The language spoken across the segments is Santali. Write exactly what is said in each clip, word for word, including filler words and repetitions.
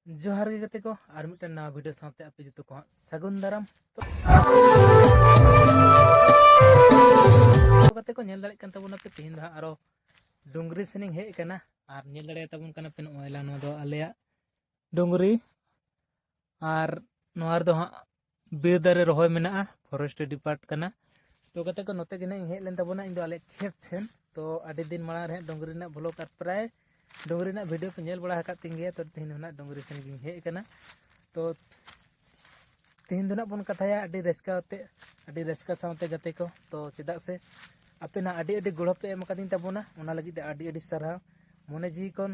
ᱡᱚᱦᱟᱨ ᱜᱮ ᱜᱟᱛᱮ ᱠᱚ, ᱟᱨ ᱢᱤᱫᱴᱮᱱ ᱱᱟᱣᱟ ᱵᱷᱤᱰᱤᱭᱳ ᱥᱟᱶᱛᱮ ᱟᱯᱮ ᱡᱚᱛᱚ ᱠᱚ ᱦᱟᱸᱜ ᱥᱟᱹᱜᱩᱱ ᱫᱟᱨᱟᱢ᱾ ᱛᱚ ᱜᱟᱛᱮ ᱠᱚ, ᱧᱮᱞ ᱫᱟᱲᱮᱭᱟᱜ ᱠᱟᱱ ᱛᱟᱵᱚᱱᱟ ᱯᱮ, ᱛᱮᱦᱮᱧ ᱫᱚ ᱦᱟᱸᱜ ᱟᱨᱚ ᱰᱩᱝᱨᱤ ᱥᱮᱱᱤᱧ ᱦᱮᱡ ᱟᱠᱟᱱᱟ᱾ ᱟᱨ ᱧᱮᱞ ᱫᱟᱲᱮᱭᱟᱛᱟᱵᱚᱱ ᱠᱟᱱᱟ ᱯᱮ, ᱱᱚᱜᱼᱚᱭ ᱞᱟ ᱱᱚᱣᱟ ᱫᱚ ᱟᱞᱮᱭᱟᱜ ᱰᱩᱝᱨᱤ, ᱟᱨ ᱱᱚᱣᱟ ᱨᱮᱫᱚ ᱦᱟᱸᱜ ᱵᱤᱨ ᱫᱟᱨᱮ ᱨᱚᱦᱚᱭ ᱢᱮᱱᱟᱜᱼᱟ, ᱯᱷᱚᱨᱮᱥᱴ ᱰᱤᱯᱟᱨᱴ ᱠᱟᱱᱟ᱾ ᱛᱚ ᱜᱟᱛᱮ ᱠᱚ, ᱱᱚᱛᱮ ᱜᱮ ᱱᱟᱜ ᱤᱧ ᱦᱮᱡ ᱞᱮᱱ ᱛᱟᱵᱚᱱᱟ, ᱤᱧ ᱫᱚ ᱟᱞᱮ ᱠᱷᱮᱛ ᱥᱮᱱ᱾ ᱛᱚ ᱟᱹᱰᱤ ᱫᱤᱱ ᱢᱟᱲᱟᱝ ᱨᱮ ᱦᱟᱸᱜ ᱰᱩᱝᱨᱤ ᱨᱮᱱᱟᱜ ᱵᱷᱞᱚᱜ ᱟᱨ ᱯᱨᱟᱭ ᱰᱩᱝᱨᱤ ᱨᱮᱱᱟᱜ ᱵᱷᱤᱰᱤᱭᱳ ᱯᱮ ᱧᱮᱞ ᱵᱟᱲᱟ ᱟᱠᱟᱫ ᱛᱤᱧ ᱜᱮᱭᱟ᱾ ᱛᱚ ᱛᱮᱦᱮᱧ ᱫᱚ ᱱᱟᱜ ᱰᱩᱝᱨᱤ ᱥᱮᱱ ᱜᱤᱧ ᱦᱮᱡ ᱟᱠᱟᱱᱟ᱾ ᱛᱚ ᱛᱮᱦᱮᱧ ᱫᱚ ᱱᱟᱜ ᱵᱚᱱ ᱠᱟᱛᱷᱟᱭᱟ ᱟᱹᱰᱤ ᱨᱟᱹᱥᱠᱟᱹ ᱟᱛᱮ, ᱟᱹᱰᱤ ᱨᱟᱹᱥᱠᱟᱹ ᱥᱟᱶᱛᱮ ᱜᱟᱛᱮ ᱠᱚ᱾ ᱛᱚ ᱪᱮᱫᱟᱜ ᱥᱮ ᱟᱯᱮ ᱱᱟᱜ ᱟᱹᱰᱤ ᱟᱹᱰᱤ ᱜᱚᱲᱚ ᱯᱮ ᱮᱢ ᱟᱠᱟᱫᱤᱧ ᱛᱟᱵᱚᱱᱟ, ᱚᱱᱟ ᱞᱟᱹᱜᱤᱫ ᱛᱮ ᱟᱹᱰᱤ ᱟᱹᱰᱤ ᱥᱟᱨᱦᱟᱣ᱾ ᱢᱚᱱᱮ ᱡᱤᱣᱤ ᱠᱷᱚᱱ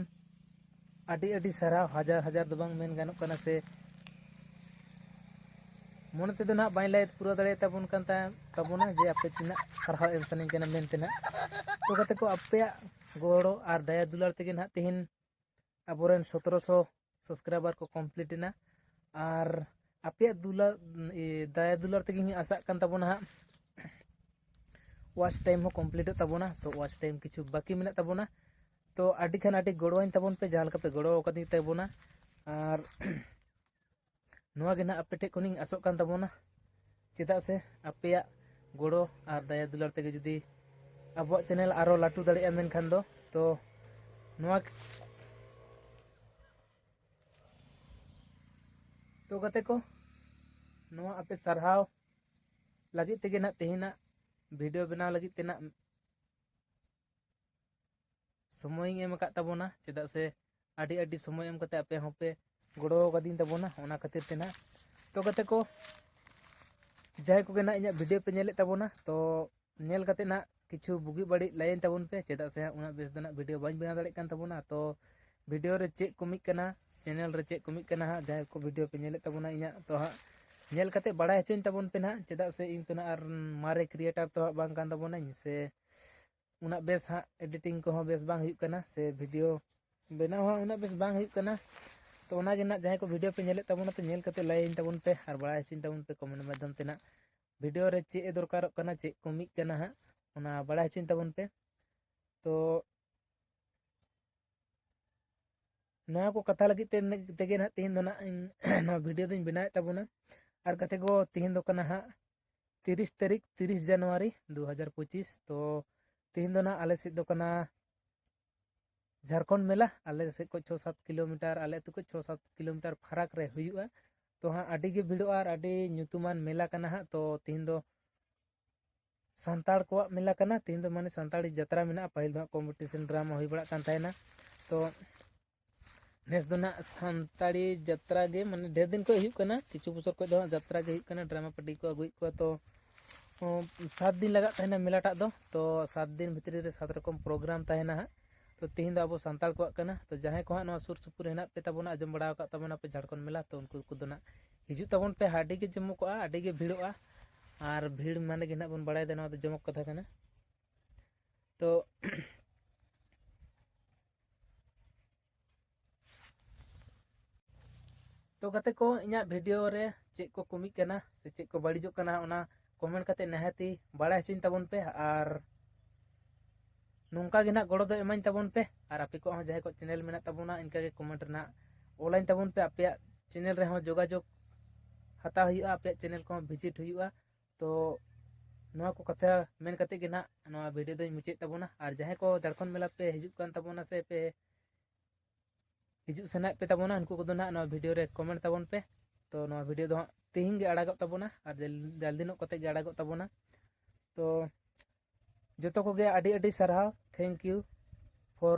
ᱟᱹᱰᱤ ᱟᱹᱰᱤ ᱥᱟᱨᱦᱟᱣ, ᱦᱟᱡᱟᱨ ᱦᱟᱡᱟᱨ ᱫᱚ ᱵᱟᱝ ᱢᱮᱱ ᱜᱟᱱᱚᱜ ᱠᱟᱱᱟ, ᱥᱮ ᱢᱚᱱᱮ ᱛᱮᱫᱚ ᱱᱟᱜ ᱵᱟᱹᱧ ᱞᱟᱹᱭ ᱯᱩᱨᱟᱹᱣ ᱫᱟᱲᱮᱭᱟᱜ ᱛᱟᱵᱚᱱ ᱠᱟᱱ ᱛᱟ-, ᱛᱟᱵᱚᱱᱟ ᱡᱮ ᱟᱯᱮ ᱛᱤᱱᱟᱹᱜ ᱥᱟᱨᱦᱟᱣ ᱮᱢ ᱥᱟᱱᱟᱧ ᱠᱟᱱᱟ ᱢᱮᱱᱛᱮ ᱱᱟᱜ᱾ ᱛᱚ ᱜᱟᱛᱮ ᱠᱚ, ᱟᱯᱮᱭᱟᱜ ᱜᱚᱲᱚ ᱟᱨ ᱫᱟᱭᱟ ᱫᱩᱞᱟᱹᱲ ᱛᱮᱜᱮ ᱱᱟᱜ ᱛᱮᱦᱮᱧ ᱟᱵᱚᱨᱮᱱ ᱥᱚᱛᱨᱚᱥᱚ ᱥᱟᱵᱥᱠᱨᱟᱭᱵᱟᱨ ᱠᱚ ᱠᱚᱢᱯᱞᱤᱴ ᱮᱱᱟ᱾ ᱟᱨ ᱟᱯᱮᱭᱟᱜ ᱫᱩᱞᱟᱹᱲ, ᱤᱭᱟᱹ, ᱫᱟᱭᱟ ᱫᱩᱞᱟᱹᱲ ᱛᱮᱜᱮ ᱤᱧ ᱟᱥᱟᱜ ᱠᱟᱱ ᱛᱟᱵᱚᱱᱟ ᱦᱟᱸᱜ ᱣᱟᱪ ᱴᱟᱭᱤᱢ ᱦᱚᱸ ᱠᱚᱢᱯᱞᱤᱴᱚᱜ ᱛᱟᱵᱚᱱᱟ᱾ ᱛᱚ ᱣᱟᱪ ᱴᱟᱭᱤᱢ ᱠᱤᱪᱷᱩ ᱵᱟᱹᱠᱤ ᱢᱮᱱᱟᱜ ᱛᱟᱵᱚᱱᱟ᱾ ᱛᱚ ᱟᱹᱰᱤ ᱠᱷᱟᱱ ᱟᱹᱰᱤ ᱜᱚᱲᱚᱣᱟᱹᱧ ᱛᱟᱵᱚᱱ ᱯᱮ, ᱡᱟᱦᱟᱸ ᱞᱮᱠᱟ ᱯᱮ ᱜᱚᱲᱚ ᱟᱠᱟᱫᱤᱧ ᱛᱟᱵᱚᱱᱟ᱾ ᱟᱨ ᱱᱚᱣᱟ ᱜᱮ ᱱᱟᱜ ᱟᱯᱮ ᱴᱷᱮᱱ ᱠᱷᱚᱱᱤᱧ ᱟᱥᱚᱜ ᱠᱟᱱ ᱛᱟᱵᱚᱱᱟ, ᱪᱮᱫᱟᱜ ᱥᱮ ᱟᱯᱮᱭᱟᱜ ᱜᱚᱲᱚ ᱟᱨ ᱫᱟᱭᱟ ᱫᱩᱞᱟᱹᱲ ᱛᱮᱜᱮ ᱡᱩᱫᱤ ᱟᱵᱚᱣᱟᱜ ᱪᱮᱱᱮᱞ ᱟᱨᱚ ᱞᱟᱹᱴᱩ ᱫᱟᱲᱮᱭᱟᱜᱼᱟ, ᱢᱮᱱᱠᱷᱟᱱ ᱫᱚ ᱛᱚ ᱱᱚᱣᱟ, ᱛᱚ ᱜᱟᱛᱮ ᱠᱚ, ᱱᱚᱣᱟ ᱟᱯᱮ ᱥᱟᱨᱦᱟᱣ ᱞᱟᱹᱜᱤᱫ ᱛᱮᱜᱮ ᱱᱟᱜ ᱛᱮᱦᱮᱧᱟᱜ ᱵᱷᱤᱰᱤᱭᱳ ᱵᱮᱱᱟᱣ ᱞᱟᱹᱜᱤᱫ ᱛᱮ ᱱᱟᱜ ᱥᱚᱢᱚᱭᱤᱧ ᱮᱢ ᱟᱠᱟᱫ ᱛᱟᱵᱚᱱᱟ, ᱪᱮᱫᱟᱜ ᱥᱮ ᱟᱹᱰᱤ ᱟᱹᱰᱤ ᱥᱚᱢᱚᱭ ᱮᱢ ᱠᱟᱛᱮ ᱟᱯᱮ ᱦᱚᱸᱯᱮ ᱜᱚᱲᱚ ᱟᱠᱟᱫᱤᱧ ᱛᱟᱵᱚᱱᱟ᱾ ᱚᱱᱟ ᱠᱷᱟᱹᱛᱤᱨ ᱛᱮ ᱱᱟᱜ ᱛᱚ ᱜᱟᱛᱮ ᱠᱚ, ᱡᱟᱦᱟᱸᱭ ᱠᱚᱜᱮ ᱱᱟᱜ ᱤᱧᱟᱹᱜ ᱵᱷᱤᱰᱤᱭᱳ ᱯᱮ ᱧᱮᱞᱮᱫ ᱛᱟᱵᱚᱱᱟ, ᱛᱚ ᱧᱮᱞ ᱠᱟᱛᱮ ᱱᱟᱜ ᱠᱤᱪᱷᱩ ᱵᱩᱜᱤ ᱵᱟᱹᱲᱤᱡ ᱞᱟᱹᱭᱟᱹᱧ ᱛᱟᱵᱚᱱ ᱯᱮ, ᱪᱮᱫᱟᱜ ᱥᱮ ᱦᱟᱸᱜ ᱩᱱᱟᱹᱜ ᱵᱮᱥ ᱫᱚ ᱱᱟᱜ ᱵᱷᱤᱰᱤᱭᱳ ᱵᱟᱹᱧ ᱵᱮᱱᱟᱣ ᱫᱟᱲᱮᱭᱟᱜ ᱠᱟᱱ ᱛᱟᱵᱚᱱᱟ᱾ ᱛᱚ ᱵᱷᱤᱰᱤᱭᱳ ᱨᱮ ᱪᱮᱫ ᱠᱚᱢᱤᱜ ᱠᱟᱱᱟ, ᱪᱮᱱᱮᱞ ᱨᱮ ᱪᱮᱫ ᱠᱚᱢᱤᱜ ᱠᱟᱱᱟ ᱦᱟᱸᱜ, ᱡᱟᱦᱟᱸᱭ ᱠᱚ ᱵᱷᱤᱰᱤᱭᱳ ᱯᱮ ᱧᱮᱞᱮᱫ ᱛᱟᱵᱚᱱᱟ ᱤᱧᱟᱹᱜ, ᱛᱚ ᱦᱟᱸᱜ ᱧᱮᱞ ᱠᱟᱛᱮ ᱵᱟᱲᱟᱭ ᱦᱚᱪᱚᱧ ᱛᱟᱵᱚᱱ ᱯᱮ ᱱᱟᱦᱟᱜ, ᱪᱮᱫᱟᱜ ᱥᱮ ᱤᱧ ᱛᱚ ᱱᱟᱜ ᱟᱨ ᱢᱟᱨᱮ ᱠᱨᱤᱭᱮᱴᱟᱨ ᱛᱚ ᱦᱟᱸᱜ ᱵᱟᱝ ᱠᱟᱱ ᱛᱟᱵᱚᱱᱟᱹᱧ, ᱥᱮ ᱩᱱᱟᱹᱜ ᱵᱮᱥ ᱦᱟᱸᱜ ᱮᱰᱤᱴᱤᱝ ᱠᱚᱦᱚᱸ ᱵᱮᱥ ᱵᱟᱝ ᱦᱩᱭᱩᱜ ᱠᱟᱱᱟ, ᱥᱮ ᱵᱷᱤᱰᱤᱭᱳ ᱵᱮᱱᱟᱣ ᱦᱚᱸ ᱩᱱᱟᱹᱜ ᱵᱮᱥ ᱵᱟᱝ ᱦᱩᱭᱩᱜ ᱠᱟᱱᱟ᱾ ᱛᱚ ᱚᱱᱟᱜᱮ ᱱᱟᱜ ᱡᱟᱦᱟᱸᱭ ᱠᱚ ᱵᱷᱤᱰᱤᱭᱳ ᱯᱮ ᱧᱮᱞᱮᱫ ᱛᱟᱵᱚᱱᱟ, ᱛᱚ ᱧᱮᱞ ᱠᱟᱛᱮ ᱞᱟᱹᱭᱟᱹᱧ ᱛᱟᱵᱚᱱ ᱯᱮ ᱟᱨ ᱵᱟᱲᱟᱭ ᱦᱚᱪᱚᱧ ᱛᱟᱵᱚᱱ ᱯᱮ ᱠᱚᱢᱮᱱᱴ ᱢᱟᱫᱽᱫᱷᱚᱢ ᱛᱮ ᱱᱟᱜ᱾ ᱵᱷᱤᱰᱤᱭᱳ ᱨᱮ ᱪᱮᱫ ᱮ ᱫᱚᱨᱠᱟᱨᱚᱜ ᱠᱟᱱᱟ, ᱪᱮᱫ ᱠᱚᱢᱤᱜ ᱠᱟᱱᱟ ᱦᱟᱸᱜ, ᱚᱱᱟ ᱵᱟᱲᱟᱭ ᱦᱚᱪᱚᱧ ᱛᱟᱵᱚᱱ ᱯᱮ᱾ ᱛᱚ ᱱᱚᱣᱟ ᱠᱚ ᱠᱟᱛᱷᱟ ᱞᱟᱹᱜᱤᱫ ᱛᱮ, ᱛᱮᱜᱮ ᱱᱟᱦᱟᱜ ᱛᱮᱦᱮᱧ ᱫᱚ ᱱᱟᱦᱟᱜ ᱤᱧ ᱱᱚᱣᱟ video ᱫᱚᱧ ᱵᱮᱱᱟᱣᱮᱫ ᱛᱟᱵᱚᱱᱟ᱾ ᱟᱨ ᱜᱟᱛᱮ ᱠᱚ, ᱛᱮᱦᱮᱧ ᱫᱚ ᱠᱟᱱᱟ ᱦᱟᱸᱜ ᱛᱤᱨᱤᱥ ᱛᱟᱹᱨᱤᱠᱷ, ᱛᱤᱨᱤᱥ ᱡᱟᱱᱩᱣᱟᱨᱤ ᱫᱩ ᱦᱟᱡᱟᱨ ᱯᱚᱸᱪᱤᱥ᱾ ᱛᱚ ᱛᱮᱦᱮᱧ ᱫᱚ ᱱᱟᱦᱟᱜ ᱟᱞᱮ ᱥᱮᱫ ᱫᱚ ᱠᱟᱱᱟ ᱡᱷᱟᱲᱠᱷᱚᱸᱰ ᱢᱮᱞᱟ᱾ ᱟᱞᱮ ᱥᱮᱫ ᱠᱷᱚᱱ ᱪᱷᱚ ᱥᱟᱛ ᱠᱤᱞᱳᱢᱤᱴᱟᱨ, ᱟᱞᱮ ᱟᱹᱛᱩ ᱠᱷᱚᱱ ᱪᱷᱚ ᱥᱟᱛ ᱠᱤᱞᱳᱢᱤᱴᱟᱨ ᱯᱷᱟᱨᱟᱠ ᱨᱮ ᱦᱩᱭᱩᱜᱼᱟ᱾ ᱛᱚ ᱦᱟᱸᱜ ᱟᱹᱰᱤ ᱜᱮ ᱵᱷᱤᱲᱚᱜᱼᱟ ᱟᱨ ᱟᱹᱰᱤ ᱧᱩᱛᱩᱢᱟᱱ ᱢᱮᱞᱟ ᱠᱟᱱᱟ ᱦᱟᱸᱜ᱾ ᱛᱚ ᱛᱮᱦᱮᱧ ᱫᱚ ᱥᱟᱱᱛᱟᱲ ᱠᱚᱣᱟᱜ ᱢᱮᱞᱟ ᱠᱟᱱᱟ᱾ ᱛᱮᱦᱮᱧ ᱫᱚ ᱢᱟᱱᱮ ᱥᱟᱱᱛᱟᱲᱤ ᱡᱟᱛᱨᱟ ᱢᱮᱱᱟᱜᱼᱟ᱾ ᱯᱟᱹᱦᱤᱞ ᱫᱚ ᱦᱟᱸᱜ competition drama ᱦᱩᱭ ᱵᱟᱲᱟᱜ ᱠᱟᱱ ᱛᱟᱦᱮᱱᱟ᱾ ᱛᱚ ᱱᱮᱥ ᱫᱚ ᱱᱟᱦᱟᱜ ᱥᱟᱱᱛᱟᱲᱤ ᱡᱟᱛᱨᱟ ᱜᱮ, ᱢᱟᱱᱮ ᱰᱷᱮᱨ ᱫᱤᱱ ᱠᱷᱚᱱ ᱦᱩᱭᱩᱜ ᱠᱟᱱᱟ, ᱠᱤᱪᱷᱩ ᱵᱚᱪᱷᱚᱨ ᱠᱷᱚᱱ ᱫᱚ ᱦᱟᱸᱜ ᱡᱟᱛᱨᱟ ᱜᱮ ᱦᱩᱭᱩᱜ ᱠᱟᱱᱟ, drama party ᱠᱚ ᱟᱹᱜᱩᱭᱮᱫ ᱠᱚᱣᱟ᱾ ᱛᱚ ᱦᱚᱸ, ᱥᱟᱛ ᱫᱤᱱ ᱞᱟᱜᱟᱜ ᱛᱟᱦᱮᱱᱟ ᱢᱮᱞᱟᱴᱟᱜ ᱫᱚ᱾ ᱛᱚ ᱥᱟᱛ ᱫᱤᱱ ᱵᱷᱤᱛᱨᱤ ᱨᱮ ᱥᱟᱛ ᱨᱚᱠᱚᱢ program ᱛᱟᱦᱮᱱᱟ ᱦᱟᱸᱜ᱾ ᱛᱚ ᱛᱮᱦᱮᱧ ᱫᱚ ᱟᱵᱚ ᱥᱟᱱᱛᱟᱲ ᱠᱚᱣᱟᱜ ᱠᱟᱱᱟ᱾ ᱛᱚ ᱡᱟᱦᱟᱸᱭ ᱠᱚ ᱦᱟᱸᱜ ᱱᱚᱣᱟ ᱥᱩᱨ ᱥᱩᱯᱩᱨ ᱦᱮᱱᱟᱜ ᱯᱮ ᱛᱟᱵᱚᱱᱟ, ᱟᱸᱡᱚᱢ ᱵᱟᱲᱟ ᱟᱠᱟᱫ ᱛᱟᱵᱚᱱᱟ ᱯᱮ ᱡᱷᱟᱲᱠᱷᱚᱸᱰ ᱢᱮᱞᱟ, ᱛᱚ ᱩᱱᱠᱩ ᱠᱚᱫᱚ ᱱᱟᱜ ᱦᱤᱡᱩᱜ ᱛᱟᱵᱚᱱ ᱯᱮ, ᱟᱹᱰᱤ ᱜᱮ ᱡᱚᱢᱚᱠᱚᱜᱼᱟ, ᱟᱹᱰᱤ ᱜᱮ ᱵᱷᱤᱲᱚᱜᱼᱟ᱾ ᱟᱨ ᱵᱷᱤᱲ ᱢᱟᱱᱮ ᱜᱮ ᱱᱟᱜ ᱵᱚᱱ ᱵᱟᱲᱟᱭ ᱫᱟ, ᱱᱚᱣᱟ ᱫᱚ ᱡᱚᱢᱚᱠ ᱠᱟᱛᱷᱟ ᱠᱟᱱᱟ᱾ ᱛᱚ ᱛᱚ ᱜᱟᱛᱮ ᱠᱚ, ᱤᱧᱟᱹᱜ video ᱨᱮ ᱪᱮᱫ ᱠᱚ ᱠᱚᱢᱤᱜ ᱠᱟᱱᱟ ᱥᱮ ᱪᱮᱫ ᱠᱚ ᱵᱟᱹᱲᱤᱡᱚᱜ ᱠᱟᱱᱟ, ᱚᱱᱟ comment ᱠᱟᱛᱮ ᱱᱤᱦᱟᱹᱛᱤ ᱵᱟᱲᱟᱭ ᱦᱚᱪᱚᱧ ᱛᱟᱵᱚᱱ ᱯᱮ᱾ ᱟᱨ ᱱᱚᱝᱠᱟ ᱜᱮ ᱱᱟᱜ ᱜᱚᱲᱚ ᱫᱚ ᱮᱢᱟᱹᱧ ᱛᱟᱵᱚᱱ ᱯᱮ᱾ ᱟᱨ ᱟᱯᱮ ᱠᱚᱣᱟᱜ ᱦᱚᱸ ᱡᱟᱦᱟᱸᱭ ᱠᱚᱣᱟᱜ channel ᱢᱮᱱᱟᱜ ᱛᱟᱵᱚᱱᱟ, ᱤᱱᱠᱟᱹ ᱜᱮ comment ᱨᱮ ᱱᱟᱜ ᱚᱞᱟᱹᱧ ᱛᱟᱵᱚᱱ ᱯᱮ᱾ ᱟᱯᱮᱭᱟᱜ channel ᱨᱮᱦᱚᱸ ᱡᱳᱜᱟᱡᱳᱜᱽ ᱦᱟᱛᱟᱣ ᱦᱩᱭᱩᱜᱼᱟ, ᱟᱯᱮᱭᱟᱜ channel ᱠᱚᱦᱚᱸ visit ᱦᱩᱭᱩᱜᱼᱟ᱾ ᱛᱚ ᱱᱚᱣᱟ ᱠᱚ ᱠᱟᱛᱷᱟ ᱢᱮᱱ ᱠᱟᱛᱮ ᱜᱮ ᱱᱟᱜ ᱱᱚᱣᱟ video ᱫᱚᱧ ᱢᱩᱪᱟᱹᱫ ᱛᱟᱵᱚᱱᱟ᱾ ᱟᱨ ᱡᱟᱦᱟᱸᱭ ᱠᱚ ᱡᱷᱟᱲᱠᱷᱚᱸᱰ ᱢᱮᱞᱟ ᱯᱮ ᱦᱤᱡᱩᱜ ᱠᱟᱱ ᱛᱟᱵᱚᱱᱟ ᱥᱮ ᱯᱮ ᱦᱤᱡᱩᱜ ᱥᱟᱱᱟᱭᱮᱫ ᱯᱮ ᱛᱟᱵᱚᱱᱟ, ᱩᱱᱠᱩ ᱠᱚᱫᱚ ᱱᱟᱦᱟᱜ ᱱᱚᱣᱟ video ᱨᱮ comment ᱛᱟᱵᱚᱱ ᱯᱮ᱾ ᱛᱚ ᱱᱚᱣᱟ video ᱫᱚ ᱦᱟᱸᱜ ᱛᱮᱦᱮᱧ ᱜᱮ ᱟᱲᱟᱜᱚᱜ ᱛᱟᱵᱚᱱᱟ ᱟᱨ ᱡᱟᱞ-, ᱡᱟᱞᱫᱤ ᱧᱚᱜ ᱠᱟᱛᱮ ᱜᱮ ᱟᱲᱟᱜᱚᱜ ᱛᱟᱵᱚᱱᱟ᱾ ᱛᱚ ᱡᱚᱛᱚ ᱠᱚᱜᱮ ᱟᱹᱰᱤ ᱟᱹᱰᱤ ᱥᱟᱨᱦᱟᱣ, thank you for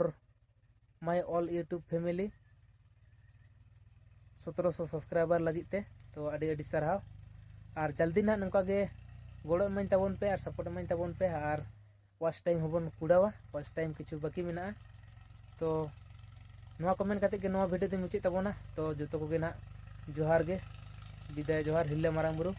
my all YouTube family, ᱥᱚᱛᱨᱚᱥᱚ subscriber ᱞᱟᱹᱜᱤᱫ ᱛᱮ᱾ ᱛᱚ ᱟᱹᱰᱤ ᱟᱹᱰᱤ ᱥᱟᱨᱦᱟᱣ᱾ ᱟᱨ ᱡᱟᱞᱫᱤ ᱱᱟᱦᱟᱜ ᱱᱚᱝᱠᱟ ᱜᱮ ᱜᱚᱲᱚ ᱮᱢᱟᱹᱧ ᱛᱟᱵᱚᱱ ᱯᱮ ᱟᱨ support ᱮᱢᱟᱹᱧ ᱛᱟᱵᱚᱱ ᱯᱮ᱾ ᱟᱨ watch time ᱦᱚᱸᱵᱚᱱ ᱠᱩᱲᱟᱣᱟ, watch time ᱠᱤᱪᱷᱩ ᱵᱟᱹᱠᱤ ᱢᱮᱱᱟᱜᱼᱟ᱾ ᱛᱚ ᱱᱚᱣᱟ ᱠᱚ ᱢᱮᱱ ᱠᱟᱛᱮ ᱜᱮ ᱱᱚᱣᱟ video ᱫᱚᱧ ᱢᱩᱪᱟᱹᱫ ᱛᱟᱵᱚᱱᱟ᱾ ᱛᱚ ᱡᱚᱛᱚ ᱠᱚᱜᱮ ᱱᱟᱦᱟᱜ ᱡᱚᱦᱟᱨ ᱜᱮ, ᱵᱤᱫᱟᱭ ᱡᱚᱦᱟᱨ, ᱦᱤᱨᱞᱟᱹ ᱢᱟᱨᱟᱝ ᱵᱩᱨᱩ